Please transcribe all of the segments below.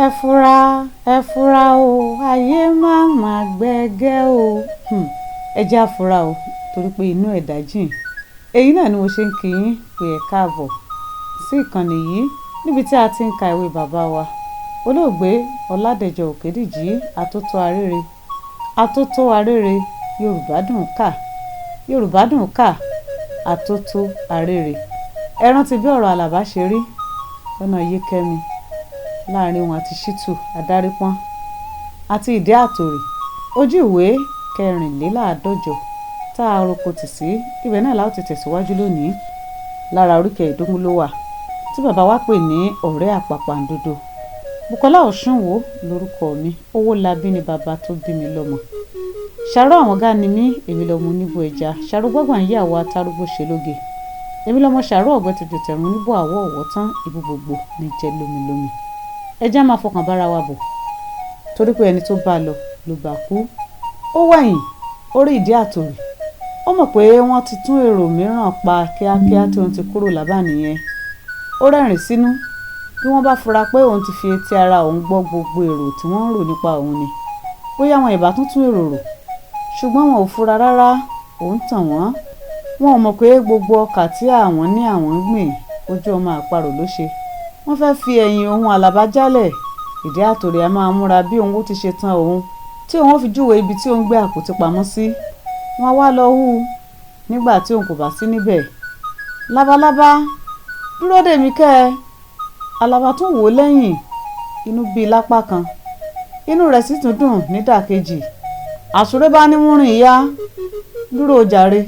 Ẹ fura, ẹ fura o, ayé má má gbẹ́gẹ́ o. Ẹ jẹ́ á fura o, torí pé inú ẹ̀dá jìn. Èyí náà ni mo ṣe ń kí yín pé ẹ káàbọ̀ sí ìkànnì yìí níbi tí a ti ń ka ìwé bàbá wa, olóògbé Ọládẹ̀jọ Òkédìjí, Atótó Arére. Atótó Arére, Yorùbá dùn kà. Yorùbá dùn kà, Atótó Arére. Ẹ rántí bí ọ̀rọ̀ Àlàbá ṣe rí lọ́nà Yékẹ́mi láàrin òun àti Ṣítù Adárípọ́n àti Ìdí Àtòrè. Ojú ìwé kẹrìnléláàádọ́jọ tá a roko tì sí, ibẹ̀ náà la ó ti tẹ̀síwájú lónìí. Lára orí kẹẹ̀ẹ́dógún ló wà tí bàbá wa pè ní ọ̀rẹ́ àpàpàǹdodo. Bùkọ́lá Ọ̀ṣunwó lorúkọ mi, Owólabí ni bàbá tó bí mi lọ́mọ. Ṣàró àwọn ọ̀gá ni mí, èmi lọmọ oníbú ẹja, ṣàró gbọ́gbà ń yàwó atárúgbó ṣe lóge. Èmi lọmọ ṣàró ọ̀gbẹ́ tuntun tẹ̀rùn oníbú àwọ̀ ọ̀wọ́ tán, ibú gbogbo ní jẹ́ lómilómi. Ẹ jẹ́ á máa fọkàn bára wa bọ̀, torí pé ẹni tó bá lọ ló bá kú. Ó wẹ̀yìn, ó rí Ìdí Àtòrè. Ó mọ̀ pé wọ́n ti tún èrò mìíràn pa kíákíá tí òun ti kúrò lábà nìyẹn. Ó rẹ́rìn-ín sínú bí wọ́n bá fura pé òun ti fi etí ara òun gbọ́ gbogbo èrò tí wọ́n ń rò nípa òun ni. Bóyá wọn ìbá tún tún èrò rò, ṣùgbọ́n wọn ò fura rárá, òun tàn wọ́n. Wọn ò mọ̀ pé gbogbo ọkà tí àwọn ní àwọn ń gbìn, ojú ọmọ àparò ló ṣe. Wọ́n fẹ́ fi ẹ̀yìn ohun Àlàbá jálẹ̀. Ìdí Àtòrè a máa múra bí òun ó ti ṣe tan òun, tí òun ó fi júwe ibi tí òun gbé àpótí pamọ́ sí. Wọ́n á wá lọ hú nígbà tí òun kò bá sí níbẹ̀. Labalábá, dúró dè mí kẹ́ ẹ. Àlàbá tún wò ó lẹ́yìn, inú bí i lápá kan. Inú rẹ̀ sì tún dùn nídàkejì. Àsúré bá ní múrin ìyá, dúró o jàre.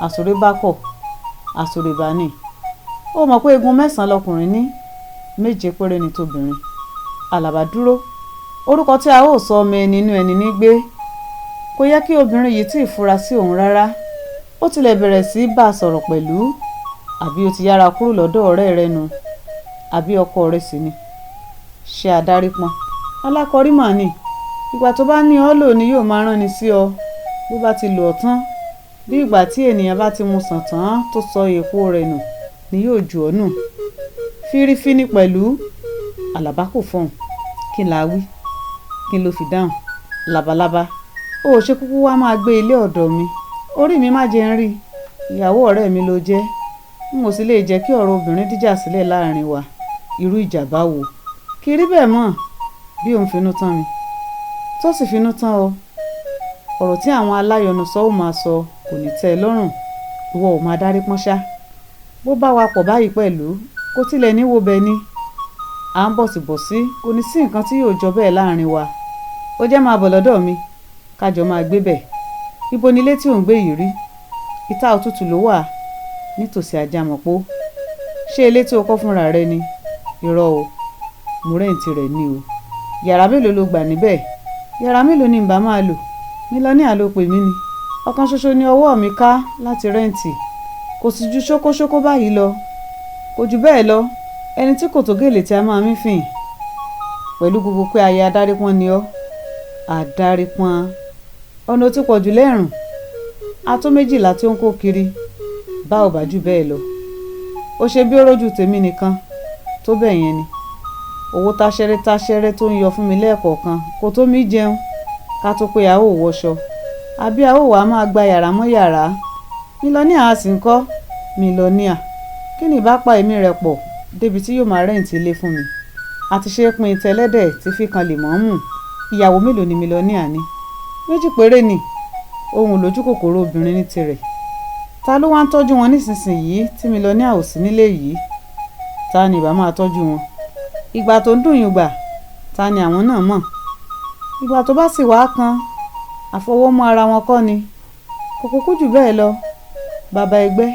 Àsúré bá kọ̀, àsúré bá ní. Ó mọ̀ pé eegun mẹ́sàn-án lọkùnrin ní, méje péré ni tobìnrin. Àlàbá dúró. Orúkọ tí a ó sọ ọmọ ẹni inú ẹni ní gbé. Kò yẹ kí obìnrin yìí tí ì fura sí òun rárá. Ó tilẹ̀ bẹ̀rẹ̀ sí í bá a sọ̀rọ̀ pẹ̀lú. Àbí ó ti yára kúrò lọ́dọ̀ ọ̀rẹ́ rẹ̀ nu? Àbí ọkọ rẹ̀ sì ni? Ṣé Adárípọ́n? Alákọ̀rí mà ni. Ìgbà tó bá ní ọ́ lò ni yóò máa rán ni sí ọ. Bó bá ti lò ọ́ tán, bí ìgbà tí ènìyàn bá ti mu sàn tán tó sọ èpo rẹ̀ nù ni yóò jù ọ́ nù. Fírífíní pẹ̀lú. Àlàbá kò fọhùn. Kí la wí? Kí ló fi dáhùn? Labalábá, o ò ṣe kúkú wá máa gbé ilé ọ̀dọ̀ mi. Orí mi má jẹ ń rí. Ìyàwó ọ̀rẹ́ mi ló jẹ́. N ò sì lè jẹ́ kí ọ̀rọ̀ obìnrin díjà sílẹ̀ láàrin wa. Irú ìjà báwo? Kì í rí bẹ́ẹ̀ mọ́ bí òun finú tán mi. Tó sì finú tán ọ. Ọ̀rọ̀ tí àwọn aláyọnusọ ó máa sọ kò ní tẹ́ ẹ lọ́rùn. Ìwọ ò máa dárí pọ́n ṣá. Bó bá wa pọ̀ báyìí pẹ̀lú, kó tilẹ̀ ní wo bẹ ni. À ń bọ̀sibọ̀sí kò ní sí nǹkan tí yóò jọ bẹ́ẹ̀ láàrin wa. Ó jẹ́ máa bọ̀ lọ́dọ̀ mi, ká jọ máa gbé bẹ̀. Ibo ni ilé tí ò ń gbé yìí rí? Ìta òtútù ló wà nítòsí Ajámọ̀pó. Ṣé ilé tí o kọ́ fúnra rẹ ni? Irọ́ o, mo rẹ́ǹtì rẹ̀ ni o. Yàrá mélòó lo gbà níbẹ̀? Yàrá mélòó ni ǹ bá máa lò? Mílíọ̀nìà ló pè mí ni. Ọ̀kan ṣoṣo ni ọwọ́ mi ká láti rẹ́ǹtì. Kò sì ju ṣókóṣókó báyìí lọ. Kò jù bẹ́ẹ̀ lọ. Ẹni tí kò tó gèlè tí a máa mí fìn. Pẹ̀lú gbogbo pé aya adárípọ́n ni ọ́. Adárípọ́n. Ọ̀nà tí pọ̀ jù lẹ́rùn. A tó 12 tí ó ń kó kiri. Bá ò bá jù bẹ́ẹ̀ lọ. Ó ṣe bí ó rójú tèmi nìkan. Tó bẹ́ẹ̀ yẹn ni. Owó táṣẹ́rẹ́ táṣẹ́rẹ́ tó ń yọ fún mi lẹ́ẹ̀kọ̀ọ̀kan kò tó mi jẹun. Ká tó pé a ó wọṣọ. Àbí a ó wá máa gba yàrá mọ́ yàrá. Mílíọ̀nìà a sì ń kọ́. Mílíọ̀nìà. Kí ni ìbá pa èmi rẹ̀ pọ̀ débi tí yóò máa rẹ́ǹtì ilé fún mi? Àti ṣe pin tẹlẹ́dẹ̀ tí fi kan lè mọ́ mú. Ìyàwó mélòó ni mílíọ̀nìà ní? 2 péré ni. Ohun lójú kòkòrò obìnrin ní tirẹ̀. Ta ló wá ń tọ́jú wọn nísinsìnyí tí mílíọ̀nìà ò sí nílé yìí? Ta ni ìbá máa tọ́jú wọn? Ìgbà tó ń dùn yùn gbà, ta ni àwọn náà mọ̀? Ìgbà tó bá sì wá kan, àfọwọ́mọ́ ara wọn kọ́ ni. Kò kúkú jù bẹ́ẹ̀ lọ. Bàbá ẹgbẹ́,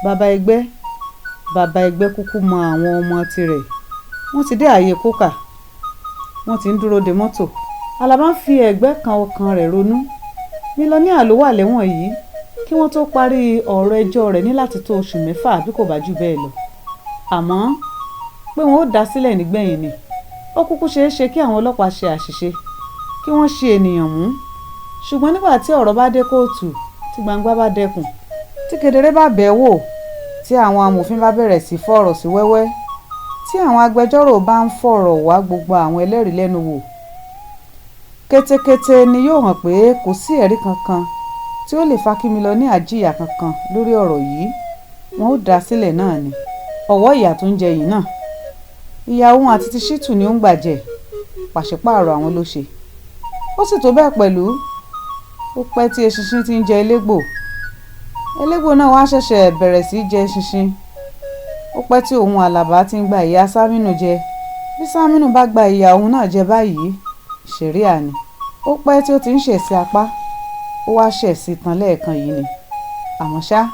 bàbá ẹgbẹ́, bàbá ẹgbẹ́ kúkú mọ àwọn ọmọ tirẹ̀. Wọ́n ti dé ààyè kókà. Wọ́n ti ń dúró de mọ́tò. Àlàbá ń fi ẹ̀gbẹ́ kan ọkàn rẹ̀ ronú. Mílíọ̀nìà ló wà lẹ́wọ̀n yìí. Kí wọ́n tó parí ọ̀rọ̀ ẹjọ́ rẹ̀ ní láti tó oṣù 6 àbí kò bá jù bẹ́ẹ̀ lọ. Àmọ́ pé wọn ó dá sílẹ̀ nígbẹ̀yìn ni. Ó kúkú ṣeé ṣe kí àwọn ọlọ́pàá ṣe àṣìṣe, kí wọ́n ṣe ènìyàn mú. Ṣùgbọ́n nígbà tí ọ̀rọ̀ bá dé kóòtù, tí gbangba bá dẹkùn, tí kedere bá bẹ̀ wò, tí àwọn amòfin bá bẹ̀rẹ̀ sí fọ̀rọ̀ sí wẹ́wẹ́, tí àwọn agbẹjọ́rò bá ń fọ̀rọ̀ wá gbogbo àwọn ẹlẹ́rìí lẹ́nu wò, kétékété ni yóò hàn pé kò sí ẹ̀rí kankan tí ó lè fa kí mílíọ̀nìà jìyà kankan lórí ọ̀rọ̀ yìí. Wọn ó dá sílẹ̀ náà ni. Ọ̀wọ́ ìyà tó ń jẹ yìí náà. Ìyà òun àti ti Ṣítù ni ó ń gbàjẹ́. Pàṣípààrọ̀ àwọn ló ṣe. Ó sì tó bẹ́ẹ̀ pẹ̀lú. Ó pẹ́ tí eṣinṣin ti ń jẹ elégbò. Elégbò náà wá ṣẹ̀ṣẹ̀ bẹ̀rẹ̀ sí í jẹ eṣinṣin. Ó pẹ́ tí òun Àlàbá ti ń gba ìyà Sámínù jẹ. Bí Sámínù bá gba ìyà òun náà jẹ báyìí, ṣẹ̀ríà ni. Ó pẹ́ tí ó ti ń ṣẹ̀ sí apá. Ó wá ṣẹ̀ sí itan lẹ́ẹ̀kan yìí ni. Àmọ́ ṣá,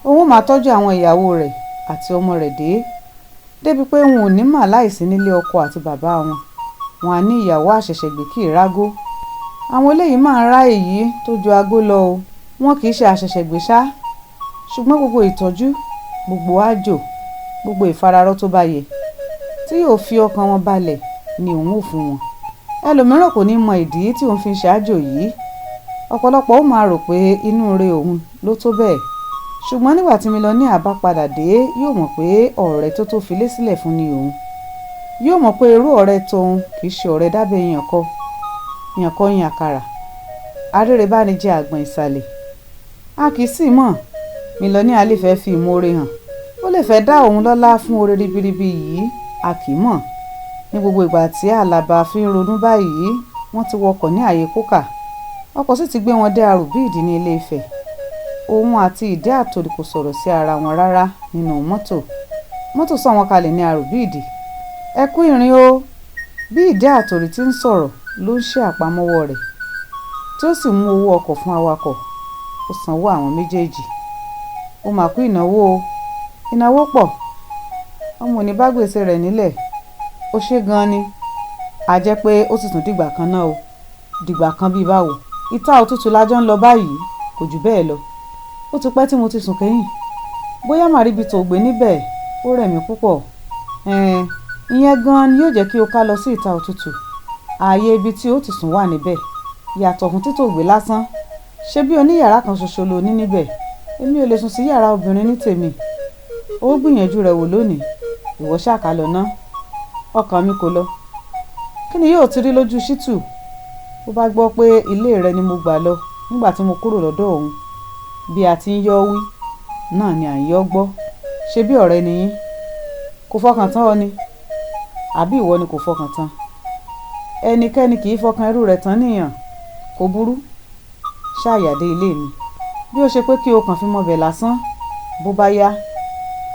òun máa tọ́jú àwọn ìyàwó rẹ̀ àti ọmọ rẹ̀ dé. Débi pé wọn ò ní mà láìsí nílé ọkọ àti bàbá wọn. Wọn á ní ìyàwó àṣẹ̀ṣẹ̀gbè kì í rágó. Àwọn eléyìí máa ń rá èyí tó ju agó lọ o. Wọn kì í ṣe àṣẹ̀ṣẹ̀gbè ṣá. Ṣùgbọ́n gbogbo ìtọ́jú, gbogbo àjò, gbogbo ìfararọ́ tó bá yẹ, tí yóò fi ọkàn wọn balẹ̀ ni òun ò fún wọn. Ẹlòmíràn kò ní mọ ìdí tí òun fi ń ṣe àjò yìí. Ọ̀pọ̀lọpọ̀ ó máa rò pé inú re òun ló tó bẹ́ẹ̀. Ṣùgbọ́n nígbà tí mílíọ̀nìà bá padà dé, yóò mọ̀ pé ọ̀rẹ́ tó tó filé sílẹ̀ fún ni òun. Yóò mọ̀ pé irú ọ̀rẹ́ tóun kì í ṣe ọ̀rẹ́ dábẹ́ ìyànkọ́, ìyànkọ́ yan àkàrà. Arére bá ní jẹ àgbọ̀n ìsàlẹ̀. A kì í sì mọ̀. Mílíọ̀nìà lè fẹ́ fi ìmoore hàn. Ó lè fẹ́ dá òun lọ́lá fún oore ribiribi yìí. A kì í mọ̀. Ní gbogbo ìgbà tí Àlàbá fi ń ronú báyìí, wọ́n ti wọkọ̀ ní ààyè kókà. Ọkọ̀ sì ti gbé wọn dé Arùbíìdì ní Ilé Ifẹ̀. Òun àti Ìdí Àtòrí kò sọ̀rọ̀ sí ara wọn rárá nínú mọ́tò. Mọ́tò sọ̀ wọ́n kalẹ̀ ní Arùbíìdì. Ẹ kú ìrìn o. Bí Ìdí Àtòrí ti ń sọ̀rọ̀ ló ń ṣe àpamọ́wọ́ rẹ̀, tí ó sì mú owó ọkọ̀ fún awakọ̀. Ó sanwó àwọn méjèèjì. Ó mà kú ìnáwó o. Ìnáwó pọ̀. Ọmọ òní bá gbèsè rẹ̀ nílẹ̀. Ó ṣe gan-an ni. A jẹ́ pé ó sì tún dìgbà kan náà o. Dìgbà kan bíi báwo. Ìta òtútù la jọ ń lọ báyìí, kò jù bẹ́ẹ̀ lọ. Ó ti pẹ́ tí mo ti sùn kẹ́yìn. Bóyá màá rí ibi tó gbé níbẹ̀, ó rẹ̀ mí púpọ̀. Ẹn, ìyẹn gan-an ni yóò jẹ́ kí o ká lọ sí ìta òtútù. Ààyè ibi tí ó ti sùn wà níbẹ̀. Yàtọ̀ fún títò gbé lásán. Ṣé bí o ní yàrá kan ṣoṣo lo ní níbẹ̀? Èmi ò lè sùn sí yàrá obìnrin ní tèmi. Ó gbìyànjú rẹ̀ wò lónìí. Ìwọ ṣáà ká lọ ná. Ọkàn mi kò lọ. Kí ni yóò ti rí lójú Ṣítù? Ó bá gbọ́ pé ilé rẹ̀ ni mo gbà lọ nígbà tí mo kúrò lọ́dọ̀ òun. Bí a ti ń yọ́ wí, náà ni à ń yọ́ gbọ́. Ṣé bí ọ̀rẹ́ ni yín? Kò fọkàn tán ọ ni. Àbí ìwọ ni kò fọkàn tán? Ẹnikẹ́ni kì í fọkàn irú rẹ̀ tán níyàn. Kò burú. Ṣáà yà dé ilé mi. Bí ó ṣe pé kí o kàn fi mọbẹ̀ lásán, bó bá yá,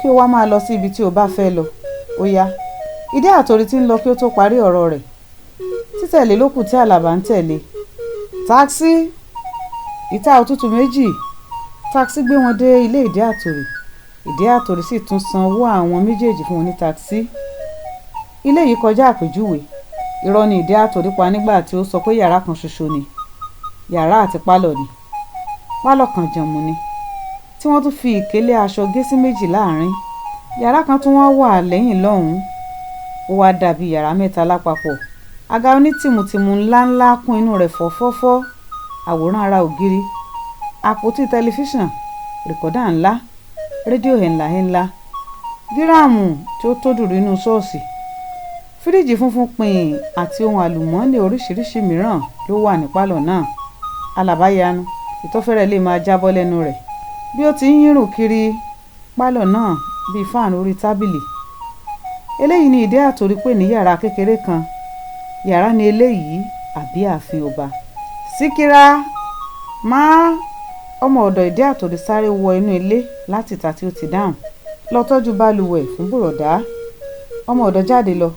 kí o wá máa lọ sí ibi tí o bá fẹ́ lọ. Ó yá. Ìdí àtòrí tí ń lọ kí ó tó parí ọ̀rọ̀ rẹ̀. Títẹ̀lé ló kù tí Àlàbá ń tẹ̀lé. Táksì! Ìta òtútù méjì. Táksì gbé wọn dé ilé Ìdí àtòrí. Ìdí àtòrí sì tún san owó àwọn méjèèjì fún onítáksì. Ilé yìí kọjá àpèjúwe. Irọ́ ni Ìdí àtòrí pa nígbà tí ó sọ pé yàrá kan ṣoṣo ni. Yàrá àti pálọ̀ ni. Pálọ̀ kan jànmù ni, tí wọ́n tún fi ìkélé aṣọ gé sí méjì láàrin. Yàrá kan tún wá wà lẹ́yìn lọ́hùn-ún. Ó wá dàbí yàrá mẹ́ta lápapọ̀. Àga onítìmùtìmù ńláńlá kún inú rẹ̀ fọ́fọ́fọ́. Àwòrán ara ògiri, àpótí tẹlifíṣàn, rìkọ́dà ńlá, rédíò hẹ̀ńláhẹ̀ńlá, gíráàmù tí ó tó dùrù inú ṣọ́ọ̀ṣì, fíríjì funfun pìn àti ohun àlùmọ́ọ́nì oríṣiríṣi mìíràn ló wà ní pálọ̀ náà. Àlàbá yanu, ìtọ́ fẹ́rẹ̀ lè máa jábọ́ lẹ́nu rẹ̀ bí ó ti ń yírùn kiri pálọ̀ náà bíi fáànù orí tábìlì. Eléyìí ni Ìdí àtòrí pè ní yàrá kékeré kan. Yàrá ni eléyìí àbí ààfin ọba. Síkírá! Má! Ọmọ ọ̀dọ̀ Ìdí àtòrí sáré wọ inú ilé láti ìta tí ó ti dáhùn. Lọ tọ́jú balùwẹ̀ fún bùrọ̀dá. Ọmọ ọ̀dọ̀ jáde lọ.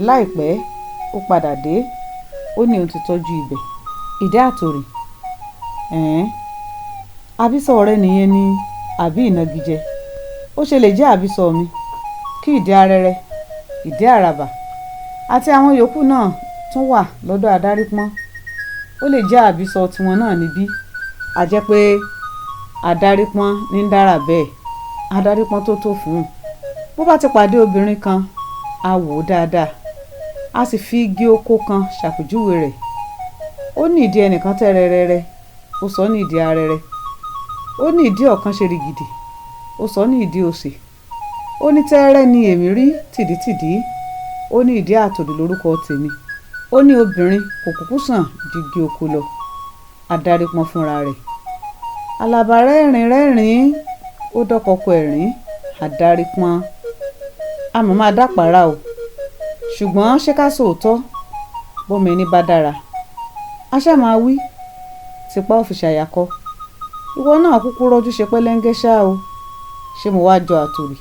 Láìpẹ́, ó padà dé. Ó ní òun ti tọ́jú ibẹ̀. Ìdí àtòrí. Ẹ̀ẹ́n. Àbísọ rẹ nìyẹn ni àbí ìnagijẹ. Ó ṣe lè jẹ́ àbísọ mi. Kí Ìdí arẹrẹ, Ìdí àràbà àti àwọn yòókù náà tún wà lọ́dọ̀ Adarípọ́n. Ó lè jẹ́ àbísọ tiwọn náà níbí. A jẹ́ pé Adarípọ́n ní ń dára bẹ́ẹ̀. Adarípọ́n tó tó fún un. Bó bá ti pàdé obìnrin kan, a wò ó dáadáa. A sì fi igi oko kan ṣàpèjúwe rẹ̀. Ó ní ìdí ẹnìkan tẹ́ rẹrẹrẹ, ó sọ ní ìdí arẹrẹ. Ó ní ìdí ọ̀kan ṣe rìgìdì, ó sọ ní ìdí òsì. Ó ní tẹ́ẹ́rẹ́ ni èmi rí tìdítìdí. Ó ní Ìdí àtòrí lórúkọ tèmi. Ó ní obìnrin kò kúkú sàn ju igi oko lọ. Adarípọ́n fúnra rẹ̀. Àlàbá rẹ́rìn rẹ́rìn, ó dọ́kọkọ ẹ̀rín. Adarípọ́n. A mọ̀ máa dápàárá o. Ṣùgbọ́n ṣé ká sòótọ́? Bọ́mọ ẹni bá dára. A ṣá máa wí. Tipá ò fi ṣàyàkọ́. Ìwọ náà kúkú rọ́jú ṣe pẹ́lẹ́ńgẹ́ ṣá o. Ṣé mo wá jọ àtòrí?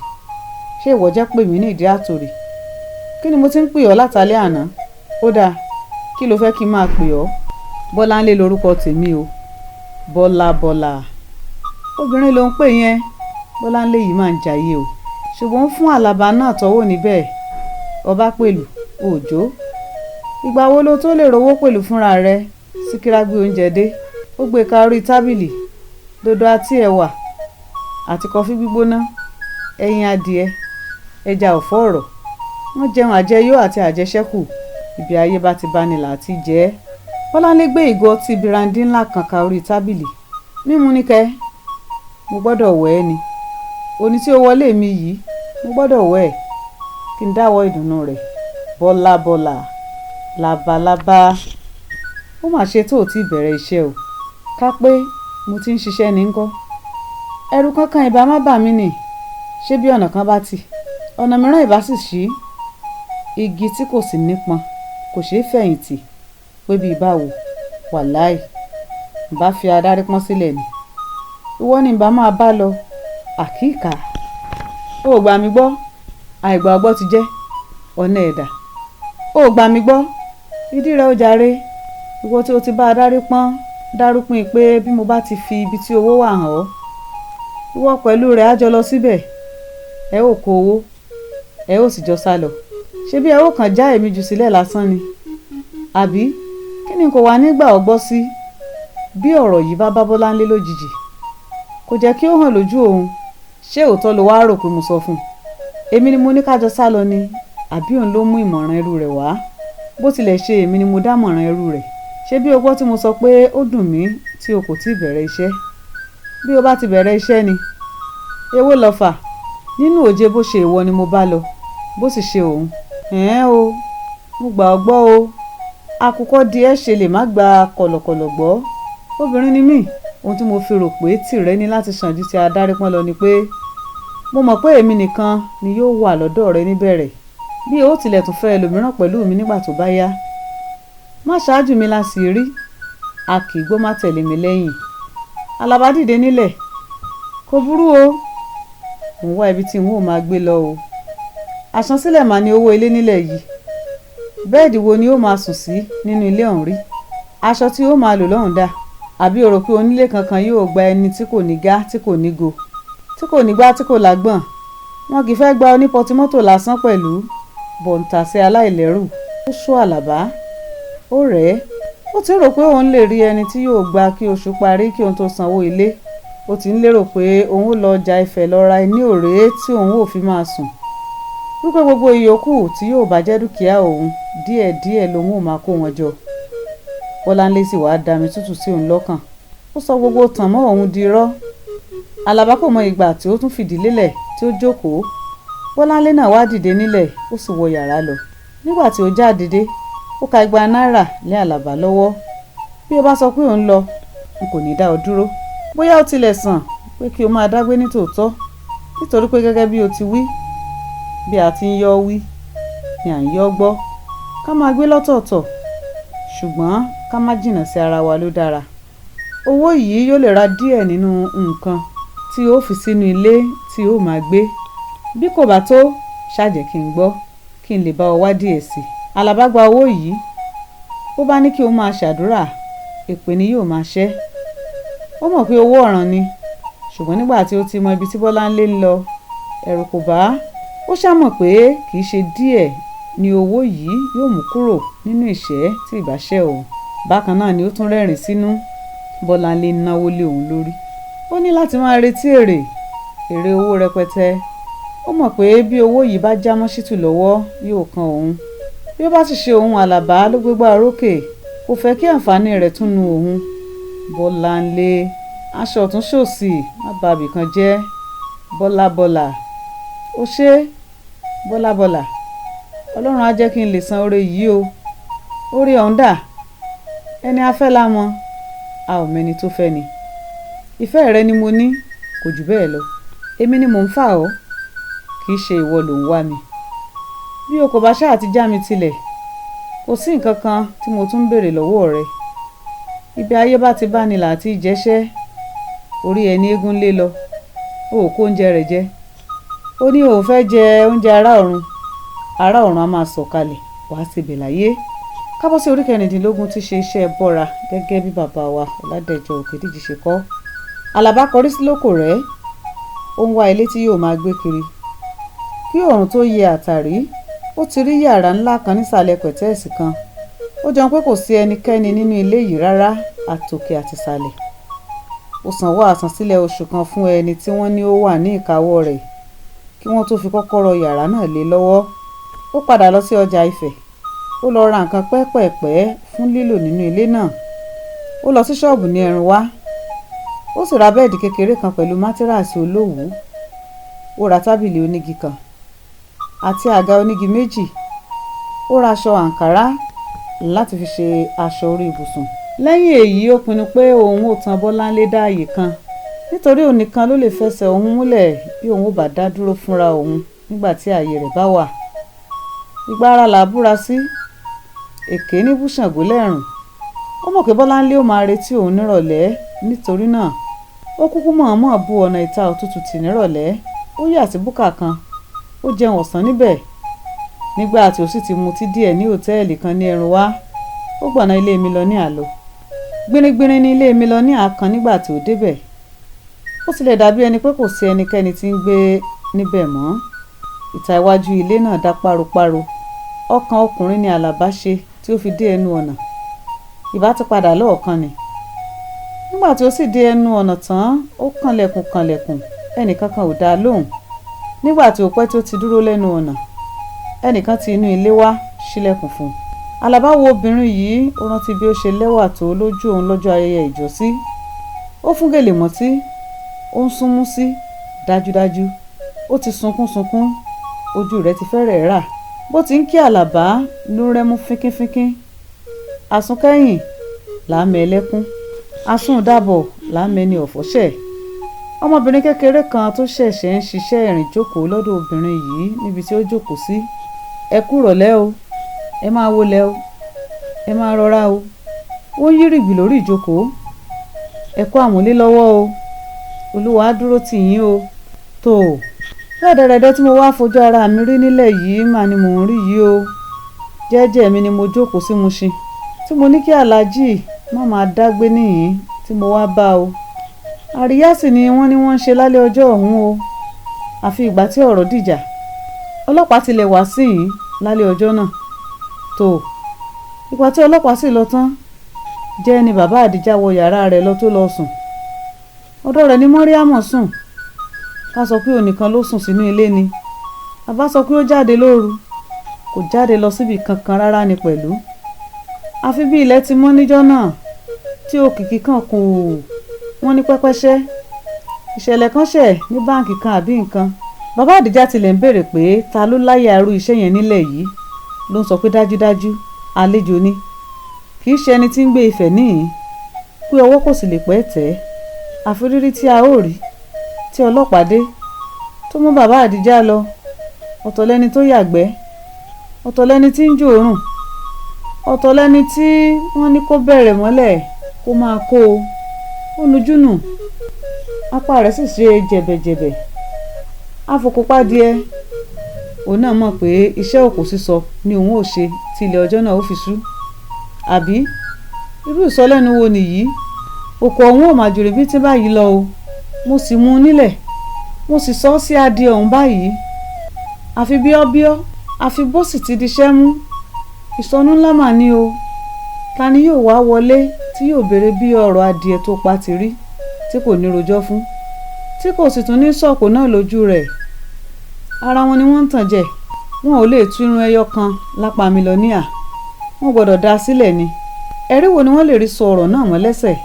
Ṣé ìwọ jẹ́ pè mí ní Ìdí àtòrí? Kí ni mo ti ń pè ọ́ látàlẹ́ àná? Ó dáa, kí lo fẹ́ kí n máa pè ọ́? Bọ́láńlé lorúkọ tèmi o. Bọ́lá Bọ́lá. Obìnrin ló ń pè yẹn. Bọ́láńlé yìí máa ń jayé o. Ṣùgbọ́n ó fún Àlàbá náà tọ́wọ́ níbẹ̀. Ọba pẹ̀lú òjó. Ìgbà wo lo tó lè rówó pẹ̀lú fúnra rẹ? Síkírá gbé oúnjẹ dé. Ó gbé ka orí tábìlì. Dòdò àti ẹ̀wà àti kọfí gbígbóná, ẹyin adìẹ, ẹja ọ̀fọ́ ọ̀rọ̀. Wọ́n jẹun àjẹyó àti àjẹṣẹ́kù. Ibi ayé bá ti báni là á ti jẹ ẹ́. Bọ́láńlé gbé ìgò ọtí birandí ńlá kan ka orí tábìlì. Mímu ní kẹ́. Mo gbọ́dọ̀ wẹ̀ ẹ́ ni. Òní tí ó wọlé mi yìí, mo gbọ́dọ̀ wẹ̀ ẹ́. Kí n dáwọ́ ìdùnnú rẹ̀. Bọ́lá Bọ́lá. Labalábá. Ó mà ṣe tó ò tí bẹ̀rẹ̀ iṣẹ́ o. Ká pé mo ti ń ṣiṣẹ́ ní ńkọ́. Ẹ̀rù kankan ìbá má bà mí nì. Ṣé bí ọ̀nà kan bá tì, ọ̀nà mìíràn ìbá sì ṣí. Igi tí kò sì nípọn kò ṣeé fẹ̀yìntì pé bí báwo. Wàláì. Ǹ bá fi Adarípọ́n sílẹ̀ ni. Ìwọ ni ǹ bá máa bá lọ. Àkíkà. O ò gbà mí gbọ́. Àìgbà ọgbọ́ ti jẹ́. Ọ̀nà ẹ̀dà. O ò gbà mí gbọ́. Ìdí rẹ ó jàre. Ìwọ tí o ti bá Adarípọ́n dárúpin pé bí mo bá ti fi ibi tí owó wà hàn ọ́, ìwọ pẹ̀lú rẹ̀ á jọ lọ síbẹ̀. Ẹ ó kó owó, ẹ ó sì jọ sálọ. Ṣé bí ẹ ó kàn já èmi jù sílẹ̀ lásán ni? Àbí kí ni kò wá nígbà ọgbọ́ sí? Bí ọ̀rọ̀ yìí bá bá Bọ́láńlé lójijì, kò jẹ́ kí ó hàn lójú òun. Ṣé òótọ́ lo wá rò pé mo sọ fún un? Èmi ni mo ní ká jọ sálọ ni, àbí òun ló mú ìmọ̀ràn irú rẹ̀ wá? Bó tilẹ̀ ṣe èmi ni mo dámọ̀ràn irú rẹ̀. Ṣé bí o gbọ́ tí mo sọ pé ó dùn mí tí o kò tíì bẹ̀rẹ̀ iṣẹ́? Bí o bá ti bẹ̀rẹ̀ iṣẹ́ ni, èwo lọ fà? Nínú òjé bó ṣe ìwọ ni mo bá lọ, bó sì ṣe òun. Ẹ̀ẹ́n o, mo gbà ọ́ gbọ́ o. Àkùkọ díẹ̀ ṣe lè má gba kọ̀lọ̀kọ̀lọ̀ gbọ́. Obìnrin ni mí. Ohun tí mo fi rò pé tìrẹ ní láti sàn ju ti Adarípọ́n lọ ni pé mo mọ̀ pé èmi nìkan ni yóò wà lọ́dọ̀ rẹ níbẹ̀rẹ̀. Bí o tilẹ̀ tún fẹ́ ẹlòmíràn pẹ̀lú mi nígbà tó bá yá. Má ṣáájú mi la sì rí. A kì í gbó má tẹ̀lé mi lẹ́yìn. Àlàbá dìde nílẹ̀. Kò burú o. Mò ń wá ibi tí n ó máa gbé lọ o. Àsansílẹ̀ mà ní owó ilé nílẹ̀ yìí. Bẹ́ẹ̀dì wo ni ó máa sùn sí nínú ilé ọ̀hún rí? Aṣọ tí ó máa lò lọ́hùn dà? Àbí o rò pé onílé kankan yóò gba ẹni tí kò ní gá, tí kò ní go, tí kò ní gbá, tí kò lágbọ̀n? Wọn kì í fẹ́ gba onípọtimọ́tò lásán pẹ̀lú bọ̀ǹtàsé aláìlẹ́rù. Ó sú Àlàbá, ó rẹ̀ ẹ́. Ó ti ń rò pé òun lè rí ẹni tí yóò gba kí oṣù parí kí òun tó sanwó ilé. Ó ti ń lérò pé òun ó lọ ọjà Ifẹ̀ lọ ra ẹní òré tí òun ó fi máa sùn. Wípé gbogbo ìyókù tí yóò bá jẹ́ dúkìá òun díẹ̀díẹ̀ lòun ó máa kó wọn jọ. Bọ́láńlé sì wá dami tútù sí òun lọ́kàn. Ó sọ gbogbo tàn mọ́ òun di irọ́. Àlàbá kò mọ ìgbà tí ó tún fìdí lélẹ̀ tí ó jókòó. Bọ́láńlé náà wá dìde nílẹ̀, ó sì wọ yàrá lọ. Nígbà tí ó jáde dé, ó ka 2 náírà lé Àlàbá lọ́wọ́. Bí o bá sọ pé òun lọ, n kò ní dá ọ dúró. Bóyá ó tilẹ̀ sàn pé kí o máa dágbé ní tòótọ́, nítorí pé gẹ́gẹ́ bí o ti wí, bí a ti ń yọ́ wí ni à ń yọ́ gbọ́. Ká máa gbé lọ́tọ̀ọ̀tọ̀, ṣùgbọ́n ká má jìnnà sí ara wa ló dára. Owó yìí yóò lè ra díẹ̀ nínú nǹkan tí ó fi sínú ilé tí ó máa gbé. Bí kò bá tó, ṣá jẹ́ kí n gbọ́, kí n lè bá ọ wá díẹ̀ sí i. Àlàbá gba owó yìí. Ó bá ní kí ó máa ṣàdúrà, èpè ni yóò máa ṣẹ́. Ó mọ̀ pé owó ọ̀ràn ni, ṣùgbọ́n nígbà tí ó ti mọ ibi tí Bọ́láńlé ń lọ, ẹ̀rù kò bá. Ó ṣá mọ̀ pé kì í ṣe díẹ̀ ni owó yìí yóò mú kúrò nínú ìṣẹ́ tí ìbá ṣẹ́ òun. Bákan náà ni ó tún rẹ́rìn-ín sínú. Bọ́láńlé ń náwó lé òun lórí. Ó ní láti máa retí èrè, èrè owó rẹpẹtẹ. Ó mọ̀ pé bí owó yìí bá já mọ́ Ṣítù lọ́wọ́, yóò kan òun. Bí ó bá sì ṣe òun, Àlàbá ló gbégbá orókè. Kò fẹ́ kí àǹfààní rẹ̀ tún nu òun. Bọ́láńlé, aṣọ ọ̀tún ṣòsì, má ba ibìkan jẹ́. Bọ́lábọ́là, ó ṣé, Bọ́lábọ́là. Ọlọ́run á jẹ́ kí n lè san oore yìí o. Oore ọ̀hún dà? Ẹni a fẹ́ la mọ̀, a ò mẹ́ni tó fẹ́ ni. Ìfẹ́ rẹ ni mo ní, kò jù bẹ́ẹ̀ lọ. Èmi ni mò ń fà ọ́, kì í ṣe ìwọ ló ń wá mi. Bí o kò bá ṣáà ti já mi tilẹ̀, kò sí nǹkan kan tí mo tún ń béèrè lọ́wọ́ rẹ. Ibi ayé bá ti bá ni là á ti jẹ́ṣẹ́. Orí ẹni eégún lé lọ, o ò kó oúnjẹ rẹ̀ jẹ. Ó ní o ò fẹ́ jẹ oúnjẹ ará ọ̀run. Ará ọ̀run á máa sọ̀kalẹ̀ wá síbẹ̀ láyé. Kábọ́ sí orí 16 tí ṣe iṣẹ́ bọ́ra gẹ́gẹ́ bí bàbá wa Ọládẹ̀jọ Òkèdíjì ṣe kọ́. Àlàbá kọrí sí lóko rẹ̀. Ó ń wá ilé tí yóò máa gbé kiri. Kí oòrùn tó yẹ àtàrí, ó ti rí yàrá ńlá kan nísàlẹ̀ pẹ̀tẹ́ẹ̀sì kan. Ó jọ pé kò sí ẹnikẹ́ni nínú ilé yìí rárá, àtòkè àtìsàlẹ̀. Ó sanwó àsansílẹ̀ oṣù kan fún ẹni tí wọ́n ní ó wà ní ìkáwọ́ rẹ̀ kí wọ́n tó fi kọ́kọ́rọ́ yàrá náà lé lọ́wọ́. Ó padà lọ sí ọjà Ifẹ̀. Ó lọ ra nǹkan pẹ́pẹ̀ẹ̀pẹ́ fún lílò nínú ilé náà. Ó lọ sí ṣọ́ọ̀bù ní Ẹrùnwá. Ó sì ra bẹ́ẹ̀dì kékeré kan pẹ̀lú mátíràsì olówùú. Ó ra tábìlì onígi kan àti àga onígi méjì. Ó ra aṣọ àǹkárá láti fi ṣe aṣọ orí ibùsùn. Lẹ́yìn èyí, ó pinnu pé òun ó tan Bọ́láńlé dá àyè kan, nítorí òun nìkan ló lè fẹsẹ̀ òun múlẹ̀ bí òun ò bá dá dúró fúnra òun nígbà tí ààyè rẹ̀ bá wà. Ìgbà ara là á búra sí. Èké ní bú Ṣàngó lẹ́rùn. Ó mọ̀ pé Bọ́láńlé ó máa retí òun nírọ̀lẹ́, nítorí náà ó kúkú mọ̀ọ́mọ̀ bu ọ̀nà ìta òtútù tì nírọ̀lẹ́. Ó yà sí búkà kan, ó jẹun ọ̀sán níbẹ̀. Nígbà tí ó sì ti mutí díẹ̀ ní hòtẹ́ẹ̀lì kan ní Ẹrùnwá, ó gbọ̀nà ilé mílíọ̀nìà lọ. Gbìnrígbìnrín ní ilé mílíọ̀nìà kan nígbà tí ó débẹ̀. Ó tilẹ̀ dàbí ẹni pé kò sí ẹnikẹ́ni tí ń gbé níbẹ̀ mọ́. Ìta iwájú ilé náà dá páropáro. Ọkàn ọkùnrin ni Àlàbá ṣe tí ó fi dé ẹnu ọ̀nà. Ìbá ti padà lọ́ọ̀kan ni. Nígbà tí ó sì dé ẹnu ọ̀nà tán, ó kànlẹ̀kùn kànlẹ̀kùn, ẹnìkankan ò dá a lóhùn. Nígbà tí ó pẹ́ tí ó ti dúró lẹ́nu ọ̀nà, ẹnìkan ti inú ilé wá ṣílẹ̀kùn fún un. Àlàbá wo obìnrin yìí, ó rántí bí ó ṣe lẹ́wà tó lójú òun lọ́jọ́ ayẹyẹ ìjọ́sí. Ó fún gèlè mọ́tí, ó ń súnmú sí, dájúdájú. Ó ti sunkún sunkún, ojú rẹ̀ ti fẹ́rẹ̀ rà. Bó ti ń kí Àlàbá ló ń rẹ́mú fínkínfínkín. Àsunkẹ́yìn là á mẹ ẹlẹ́kún. Àsundàbọ̀ là á mẹni ọ̀fọ̀ ṣẹ̀. Ọmọbìnrin kékeré kan tó ṣẹ̀ṣẹ̀ ń ṣiṣẹ́ ìrìn jókòó lọ́dọ̀ obìnrin yìí níbi tí ó jókòó sí. Ẹ kú ìrọ̀lẹ́ o, ẹ máa wọlé o, ẹ máa rọra o. Ó ń yírìgbì lórí ìjókòó. Ẹ kú àmúlé lọ́wọ́ o. Olúwa á dúró tì yín o. Tó o, Rẹ́dẹ̀rẹ́dẹ́ tí mo wá fojú ara mi rí nílẹ̀ yìí mà ni mò ń rí yìí o. Jẹ́jẹ́ mi ni mo jókòó sí Mushin tí mo ní kí Aláàjì má máa dágbé níhìn-ín tí mo wá bá o. Àríyá sì ni wọ́n ní wọ́n ń ṣe lálẹ́ ọjọ́ ọ̀hún o. Àfi ìgbà tí ọ̀rọ̀ dìjà. Ọlọ́pàá tilẹ̀ wá síhìn lálẹ́ ọjọ́ náà. Tó, ìgbà tí ọlọ́pàá sì lọ tán, jẹ́ ni bàbá Àdìjá wọ yàrá rẹ̀ lọ tó lọ sùn. Ọ̀dọ̀ rẹ̀ ni Mọ́ríámọ̀ sùn. Ká sọ pé òun nìkan ló sùn sínú ilé ni. Bàbá sọ pé ó jáde lóru. Kò jáde lọ síbi kankan rárá ni pẹ̀lú. Àfi bí ilẹ̀ ti mọ́ níjọ́ náà tí òkìkí kan kò wọ́n ní pẹ́pẹ́ṣẹ́. Ìṣẹ̀lẹ̀ kan ṣẹ̀ ní báǹkì kan àbí nǹkan. Bàbá Àdìjá tilẹ̀ ń béèrè pé ta ló láyà irú iṣẹ́ yẹn nílẹ̀ yìí ló ń sọ pé dájúdájú àlejò ni. Kì í ṣe ẹni tí ń gbé Ifẹ̀ níhìn-ín, pé ọwọ́ kò sì lè pẹ́ tẹ̀ ẹ́. Àfi rírí tí a ó rí tí ọlọ́pàá dé tó mú bàbá Àdìjá lọ. Ọ̀tọ̀ lẹni tó yàgbẹ́, ọ̀tọ̀ lẹni tí ń jòórùn, ọ̀tọ̀ lẹni tí wọ́n ní kó bẹ̀rẹ̀ mọ́lẹ̀ kó máa kó o. Ó nujú nù, apá rẹ̀ sì ṣe jẹ̀bẹ̀jẹ̀bẹ̀. Afòkúpádìẹ, òun náà mọ̀ pé iṣẹ́ òkú sísọ ni òun ó ṣe tí ilẹ̀ ọjọ́ náà ó fi ṣú. Àbí irú ìsọlẹ́nu wo nìyí? Òkò ọ̀hún ò mà jù rìbìtì báyìí lọ o. Mo sì mú un nílẹ̀, mo sì sọ ọ́ sí adìẹ ọ̀hún báyìí. Àfi bíọ́bíọ́, àfi bó sì ti diṣẹ́ mú. Ìsọnù ńlá mà ní o. Ta ni yóò wá wọlé tí yóò béèrè bí ọ̀rọ̀ adìẹ tó pa ti rí tí kò ní rojọ́ fún, tí kò sì tún ní sọ̀kò náà lójú rẹ̀? Ara wọn ni wọ́n ń tàn jẹ. Wọn ò lè tú irun ẹyọ kan lápá mílíọ̀nìà. Wọ́n gbọdọ̀ dá a sílẹ̀ ni. Ẹ̀rí wo ni wọ́n lè rí sọ ọ̀rọ̀ náà mọ́ lẹ́sẹ̀?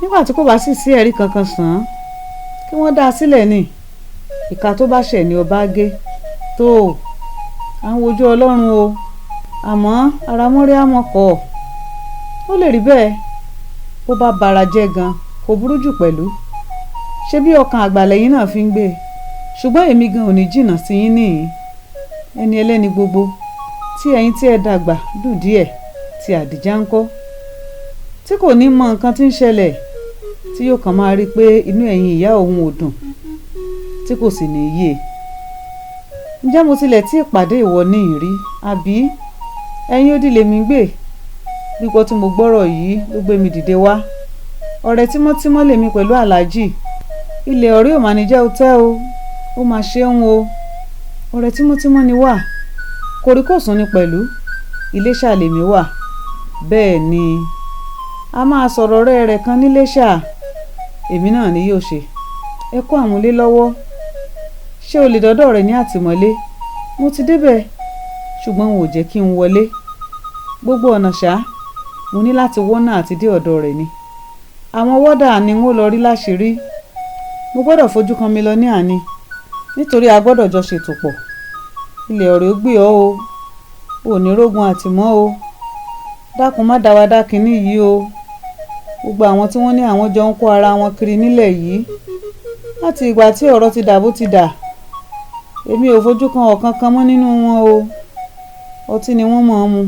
Nígbà tí kò bá sì sí ẹ̀rí kankan sàn án, kí wọ́n dá a sílẹ̀ ni. Ìka tó bá ṣẹ̀ ni ọba gé. Tó, à ń wojú Ọlọ́run o. Àmọ́ ara Mọ́ríámọ̀ kọ̀. Ó lè rí bẹ́ẹ̀. Bó bá bara jẹ́ gan, kò burú jù pẹ̀lú. Ṣé bí ọkàn àgbà lẹ́yìn náà fi ń gbé? Ṣùgbọ́n èmi gan ò ní jìnnà sí yín níhìn-ín. Ẹni ẹlẹ́ni gbogbo tí ẹ̀yin tí ẹ dàgbà dùn díẹ̀ tí Àdìjá ń kọ́, tí kò ní mọ nǹkan tí ń ṣẹlẹ̀, tí yóò kàn máa rí pé inú ẹ̀yin ìyá òun ò dùn, tí kò sì ní yé e. Ǹjẹ́ mo tilẹ̀ tí ìpàdé ìwọ níhìn rí, àbí ẹ̀yin odi lèmi ń gbé? Gbígbọ́ tí mo gbọ́rọ̀ yìí ló gbé mi dìde wá. Ọ̀rẹ́ tímọ́tímọ́ lèmi pẹ̀lú Aláàjì. Ilẹ̀ ọ̀rẹ́ ò máa ní jẹ́ o tẹ́ o, ó máa ṣe ń o. Ọ̀rẹ́ tímọ́tímọ́ ni wá. Kòríkòsùn ni pẹ̀lú. Iléṣà lèmi wà. Bẹ́ẹ̀ ni, a máa sọ̀rọ̀ ọ̀rẹ́ rẹ̀ kan níléṣà. Èmi náà ni yóò ṣe. Ẹ kó àmúlé lọ́wọ́. Ṣé o lè dọ́dọ̀ rẹ̀ ní àtìmọ́lé? Mo ti débẹ̀, ṣùgbọ́n wọn ò jẹ́ kí n wọlé. Gbogbo ọ̀nà ṣá, mo ní láti wọ́nà àti dé ọ̀dọ̀ rẹ̀ ni. Àwọn wọ́dà ni wọ́n lọ rí láṣìírí. Mo gbọdọ̀ fojú kan mílíọ̀nìà ni, nítorí a gbọdọ̀ jọ ṣètò pọ̀. Ilẹ̀ ọ̀rẹ́ ó gbé ọ o. Ò ní rógun àtìmọ́ o. Dákun má dáwà dá kiní yìí o. Gbogbo àwọn tí wọ́n ní àwọn jọ ń kó ara wọn kiri nílẹ̀ yìí. Láti ìgbà tí ọ̀rọ̀ ti dà bó ti dà, èmi ò fojú kan ọ̀kan kan mọ́ nínú wọn o. Ọtí ni wọ́n mọ̀ ọ́n mu.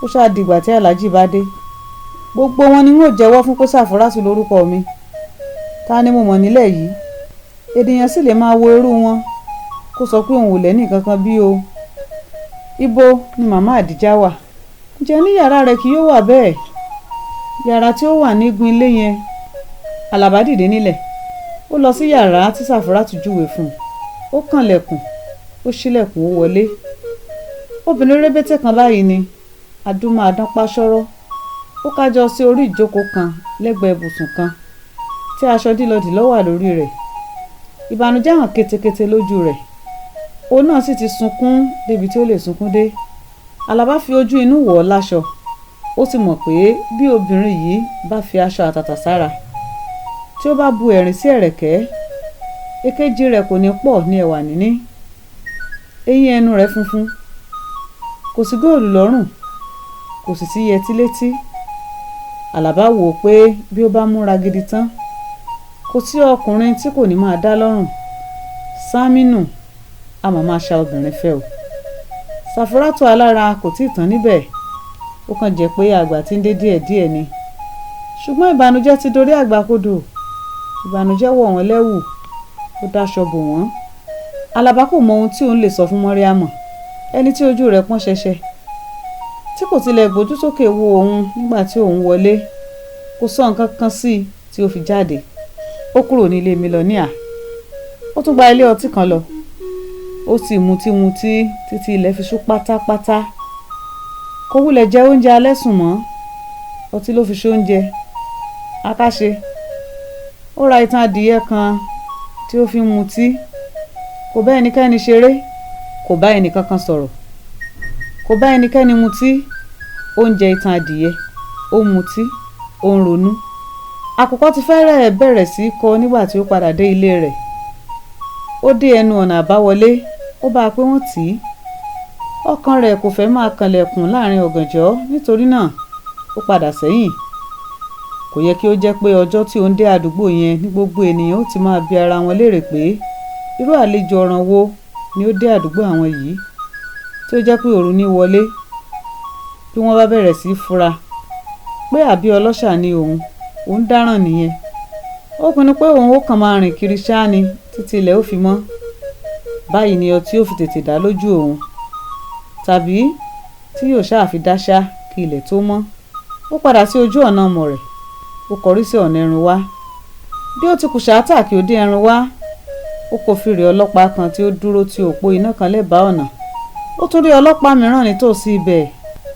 Ó ṣáà dìgbà tí Aláàjì bá dé. Gbogbo wọn ni n ó jẹ́wọ́ fún pé Sàfúrásù lórúkọ mi. Ta ni mo mọ̀ nílẹ̀ yìí? Ènìyàn sì lè máa wo irú wọn kó sọ pé òun ò lẹ́nì kankan bí o. Ibo ni màmá Àdìjá wà? Ǹjẹ́ ní yàrá rẹ̀ kì yóò wà bẹ́ẹ̀? Yàrá tí ó wà nígun ilé yẹn. Àlàbá dìde nílẹ̀. Ó lọ sí yàrá tí Sàfúrátù júwe fún un. Ó kànlẹ̀kùn, ó ṣílẹ̀kùn, ó wọlé. Obìnrin rébété kan báyìí ni, adúmáadán páṣọ́rọ́. Ó kájọ sí orí ìjókòó kan lẹ́gbẹ̀ẹ́ ibùsùn kan tí aṣọ dílọdìlọ wà lórí rẹ̀. Ìbànújẹ́ hàn ketekete lójú rẹ̀. Òun náà sì ti sunkún débi tí ó lè sunkún dé. Àlàbá fi ojú inú wọ̀ ọ́ láṣọ. Ó sì mọ̀ pé bí obìnrin yìí bá fi aṣọ àtàtà sára, tí ó bá bu ẹ̀rín sí ẹ̀rẹ̀kẹ́, èkejì rẹ̀ kò ní pọ̀ ní ẹwà níní. Eyín ẹnu rẹ̀ funfun, kò sí góòlù lọ́rùn, kò sì sí yẹtí létí. Àlàbá wò ó pé bí ó bá múra gidi tán, kò sí ọkùnrin tí kò ní máa dá lọ́rùn. Sámínù, a mà máa ṣa obìnrin fẹ́ o. Sàfúrátù alára kò tíì tán níbẹ̀. Ó kàn jẹ́ pé àgbà tí ń dé díẹ̀díẹ̀ ni. Ṣùgbọ́n ìbànújẹ́ ti dorí àgbà kodò. Ìbànújẹ́ wọ̀ wọ́n lẹ́wù. Ó dáṣọ bò wọ́n. Àlàbá kò mọ ohun tí òun lè sọ fún Mọ́ríámọ̀, ẹni tí ojú rẹ̀ pọ́n ṣẹṣẹ, tí kò tilẹ̀ gbójú sókè wo òun nígbà tí òun wọlé. Kò sọ nǹkan kan sí i tí ó fi jáde. Ó kúrò ní ilé mílíọ̀nìà, ó tún gba ilé ọtí kan lọ. Ó sì mutí mutí títí ilẹ̀ fi ṣú pátápátá. Kò wulẹ̀ jẹ oúnjẹ alẹ́ sùn mọ́, ọtí ló fi ṣe oúnjẹ. Akáṣe ó ra itan adìyẹ kan tí ó fi ń mutí. Kò bá ẹnikẹ́ni ṣeré, kò bá ẹnìkankan sọ̀rọ̀, kò bá ẹnikẹ́ni mutí. Ó ń jẹ itan adìyẹ, ó ń mutí, ó ń ronú. Àkùkọ ti fẹ́rẹ̀ bẹ̀rẹ̀ sí í kọ nígbà tí ó padà dé ilé rẹ̀. Ó dé ẹnu ọ̀nà àbáwọlé, ó bá a pé wọ́n tì í. Ọkàn rẹ̀ kò fẹ́ máa kanlẹ̀kùn láàrin ọ̀gànjọ́, nítorí náà ó padà sẹ́yìn. Kò yẹ kí ó jẹ́ pé ọjọ́ tí òun dé àdúgbò yẹn ní gbogbo ènìyàn ó ti máa bi ara wọn léèrè pé irú àlejò ọ̀ràn wo ni ó dé àdúgbò àwọn yìí, tí ó jẹ́ pé òru ní wọlé. Bí wọ́n bá bẹ̀rẹ̀ sí í fura pé àbí ọlọ́ṣà ni òun, òun dáràn nìyẹn. Ó pinnu pé òun ó kàn máa rìn kiri ṣáá ni títí ilẹ̀ ó fi mọ́. Báyìí ni ọtí ó fi tètè dá lójú òun, tàbí tí yóò ṣáà fi dáṣá kí ilẹ̀ tó mọ́. Ó padà sí ojú ọ̀nà ọmọ rẹ̀, ó kọrí sí ọ̀nà ẹrun wá. Bí ó ti kù ṣáátà kí ó dé ẹrun wá, ó kò fi rí ọlọ́pàá kan tí ó dúró ti òpó iná kan lẹ́bàá ọ̀nà. Ó tún rí ọlọ́pàá mìíràn nítòsí ibẹ̀,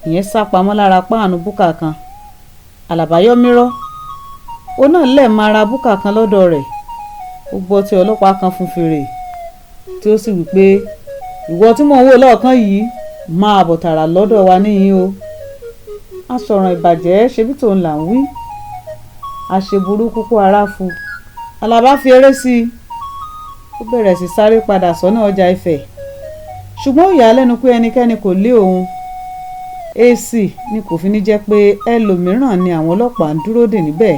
ìyẹn sá pamọ́ lára páànù búkà kan. Àlàbá yọ́ mírọ́, òun náà lẹ̀ máa ra búkà kan lọ́dọ̀ rẹ̀. Ó gbọ́ tí ọlọ́pàá kan fún fèrè, tí ó sì wí pé, ìwọ tí mò ń wò lọ́ọ̀kan yìí, máa bọ̀ tààrà lọ́dọ̀ wa níhìn o. Asọ̀ràn ìbàjẹ́ ṣebí tòun là ń wí. Àṣeburúkú kó ara fu. Àlàbá fi eré sí i. Ó bẹ̀rẹ̀ sí sáré padà sọ́nà ọjà Ifẹ̀. Ṣùgbọ́n ó yà á lẹ́nu pé ẹnikẹ́ni kò lé òun. AC ni kò fi ní jẹ́ pé ẹlòmíràn ni àwọn ọlọ́pàá ń dúró dè níbẹ̀.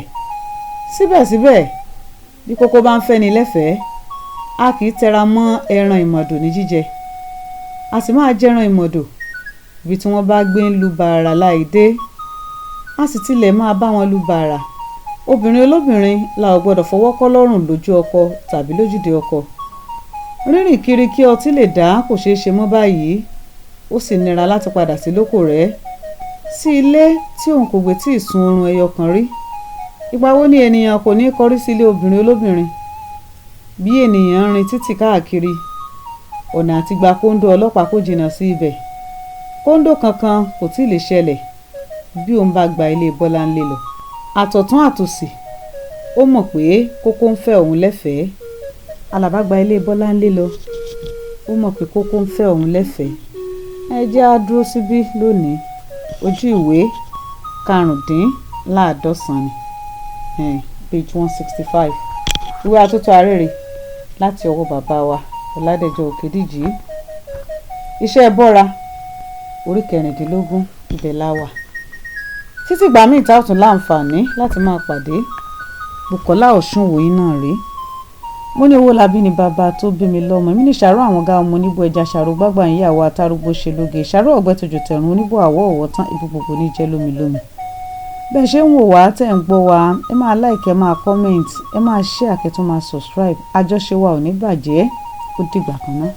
Síbẹ̀síbẹ̀, bí kókó bá ń fẹ́ni lẹ́fẹ̀ẹ́, a kì í tẹra mọ́ ẹran ìmọ̀dò ní jíjẹ. A sì máa jẹran ìmọ̀dò ibi tí wọ́n bá gbé ń lu bàrà láì dé. A sì tilẹ̀ máa bá wọn lu bàrà. Obìnrin olóbìnrin la ò gbọdọ̀ fọwọ́ kọ́ lọ́rùn lójú ọkọ tàbí lójúde ọkọ. Rírìn kiri kí ọtí lè dá kò ṣeé ṣe mọ́ báyìí. Ó sì nira láti padà sí lóko rẹ̀, sí ilé tí òun kò gbé tí ì sun oorun ẹyọ kan rí. Ìgbà wo ni ènìyàn kò ní kọrí sí ilé obìnrin olóbìnrin? Bí ènìyàn ń rin títì káàkiri, ọ̀nà àti gba kóńdó ọlọ́pàá kò jìnnà sí ibẹ̀. Kóńdó kankan kò tí ì lè ṣẹlẹ̀ bí òun bá gba ilé Bọ́láńlé lọ. Àtọ̀tún àtòsì, ó mọ̀ pé kókó ń fẹ́ òun lẹ́fẹ̀ẹ́. Àlàbá gba ilé Bọ́láńlé lọ, ó mọ̀ pé kókó ń fẹ́ òun lẹ́fẹ̀ẹ́. Ẹ jẹ́ á dúró síbí lónìí. Ojú ìwé 195 ni, page 165. Ìwé Atótó Arére láti ọwọ́ bàbá wa Ọládẹ̀jọ Òkèdíjì. Iṣẹ́ bọ́ra orí 16, ibẹ̀ la wà. Títí ìgbà míì tá ò tún láǹfààní láti máa pàdé. Bùkọ́lá Ọ̀ṣunwòyí náà rèé. Mo ní Owólabí ni bàbá tó bí mi lọ́mọ. Èmi ní ṣàrò àwọn ọ̀gá ọmọ oníbó ẹja, ṣàrò gbágbà ń yàwó atárúgbó ṣe lóge, ṣàrò ọ̀gbẹ́tòjò tẹ̀rùn oníbó àwọ̀ ọ̀wọ́ tán, ibi gbogbo ní jẹ́ lómi lómi. Bẹ́ẹ̀ ṣe ń wò wá, tẹ̀ ń gbọ́ wa, ẹ máa like, ẹ máa comment, ẹ máa share, kẹ́ tún máa subscribe. Àjọṣe wa ò ní bàjẹ́. Ó dìgbà kan náà.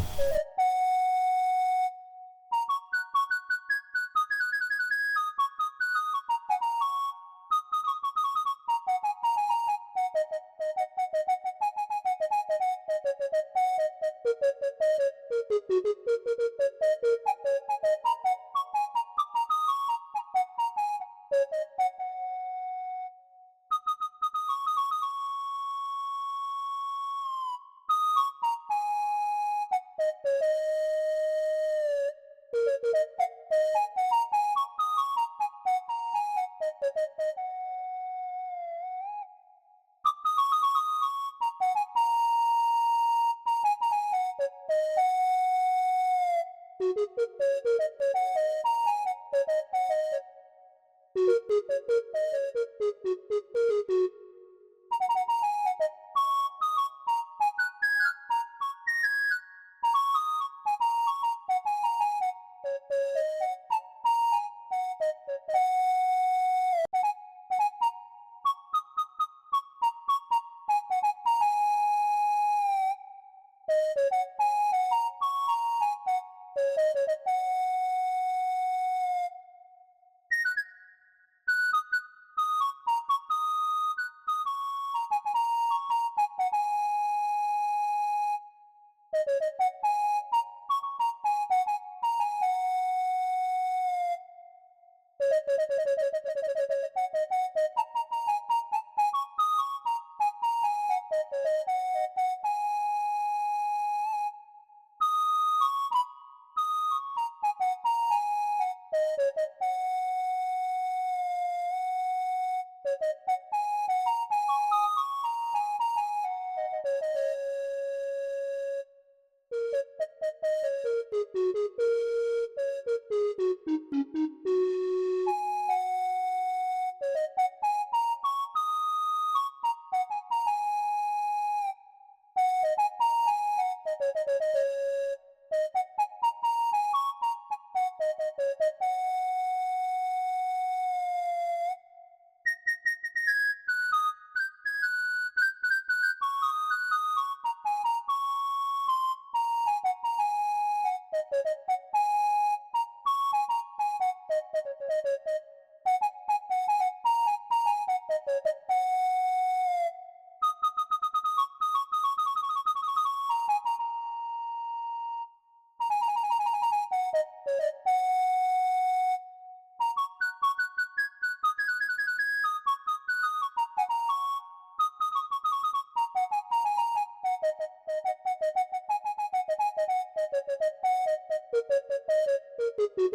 Thank you.